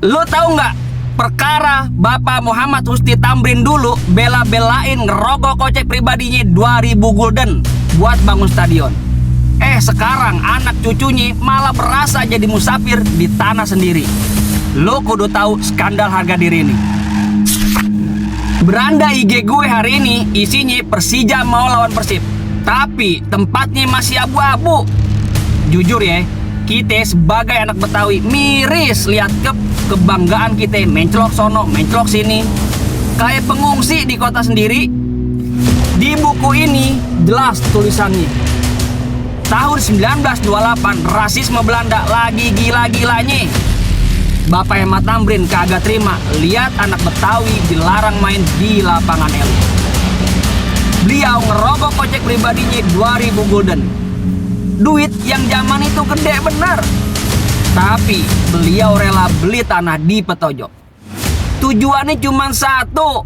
Lu tahu nggak perkara Bapak Muhammad Husni Tamrin dulu bela-belain ngerogok kocek pribadinya 2000 gulden buat bangun stadion. Sekarang anak cucunya malah berasa jadi musafir di tanah sendiri. Lu kudu tahu skandal harga diri ini. Beranda IG gue hari ini isinya Persija mau lawan Persib, tapi tempatnya masih abu-abu. Jujur ya, kita sebagai anak Betawi miris lihat kebanggaan kita menclok sono, menclok sini, kayak pengungsi di kota sendiri. Di buku ini jelas tulisannya, tahun 1928 rasisme Belanda lagi gila-gilanya. Bapak Ahmad Tamrin kagak terima lihat anak Betawi dilarang main di lapangan elit. Beliau ngerogok kocek pribadinya 2000 gulden. Duit yang zaman itu gede bener. Tapi beliau rela beli tanah di Petojo. Tujuannya cuma satu,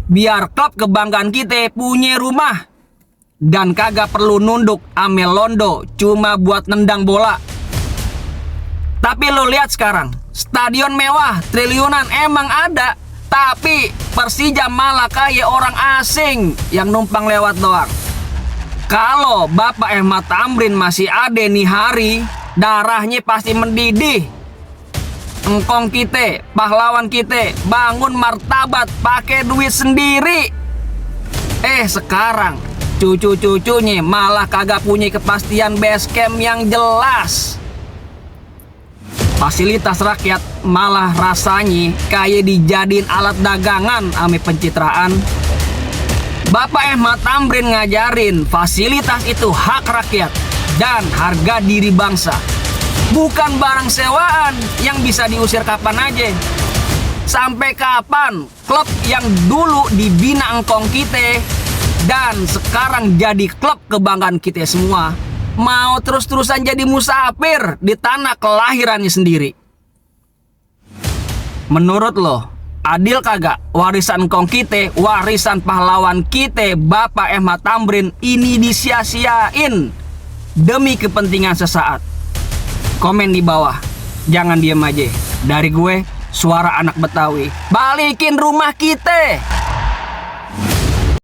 biar klub kebanggaan kita punya rumah dan kagak perlu nunduk ame londo cuma buat nendang bola. Tapi lo lihat sekarang, stadion mewah triliunan emang ada, tapi Persija malah kayak orang asing yang numpang lewat doang. Kalau Bapak Ahmad Tamrin masih ada nih hari, darahnya pasti mendidih. Engkong kita, pahlawan kita, bangun martabat pakai duit sendiri. Sekarang cucu-cucunya malah kagak punya kepastian base camp yang jelas. Fasilitas rakyat malah rasanya kayak dijadiin alat dagangan ame pencitraan. Bapak Ahmad Tamrin ngajarin fasilitas itu hak rakyat dan harga diri bangsa, bukan barang sewaan yang bisa diusir kapan aja. Sampai kapan klub yang dulu dibina engkong kita dan sekarang jadi klub kebanggaan kita semua mau terus-terusan jadi musafir di tanah kelahirannya sendiri? Menurut lo, adil kagak warisan engkong kita, warisan pahlawan kita Bapak Ahmad Tamrin ini disia-siain demi kepentingan sesaat? Komen di bawah, jangan diem aja. Dari gue, suara anak Betawi, balikin rumah kita.